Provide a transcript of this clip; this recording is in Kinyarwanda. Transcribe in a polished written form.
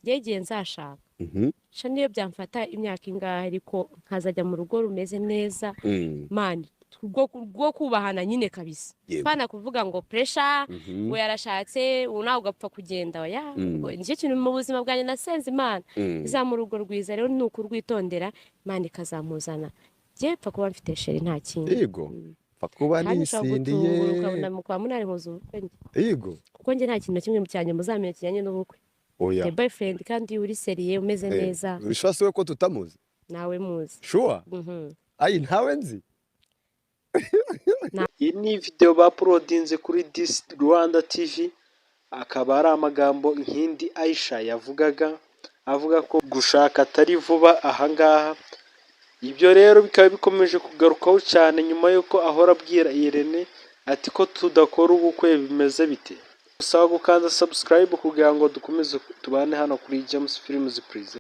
Yegiye nzashaka. Sha, niyo byamfata imyaka ingahe, ariko nkazajya mu rugo rumeze neza. Man, rwo kubahana nyine kabisa. Pana kuvuga ngo pressure, ngo yarashatse, ubu nawe ugapfa kugenda, oya. Nicyo kintu mu buzima bwanjye nasenze Imana izampa urugo rwiza. Rero ni ukurwitondera, Imana ikazampuzana. Njye pfa kuba mfite chéri, nta kindi. Yego, pfa kuba Kandi ushobora nisindiye. gutungura ukabona mu kwa munani nkoze ubukwe njye. Kuko njye nta kintu na kimwe cyanjye muzamenya kijyanye n'ubukwe. Oya. The boyfriend, kandi uri sérieux, umeze neza. Ushobora se we ko tutamuzi? Nawe muzi. Sure? Mhm. Ayi, ntawe nzi. Iyi ni video bauploadinze kuri Disi Rwanda TV, akaba ari amagambo Inkindi Aisha yavugaga, avuga ko gushaka atari vuba ahangaha. Ibyo rero bikaba bikomeje kugarukwaho cyane nyuma y'uko ahora abwira Irene ati: "Ko tudakora ubukwe, bimeze bite?" Gusaba gukanda subscribe kugira ngo dukomeze tubane hano kuri James Films Present.